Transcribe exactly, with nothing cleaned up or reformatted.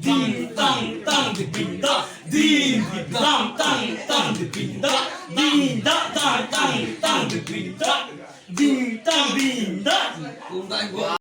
Ding dang dang ding ding da, ding dang dang dang ding ding da, ding da dang dang dang ding ding da, ding dang ding da.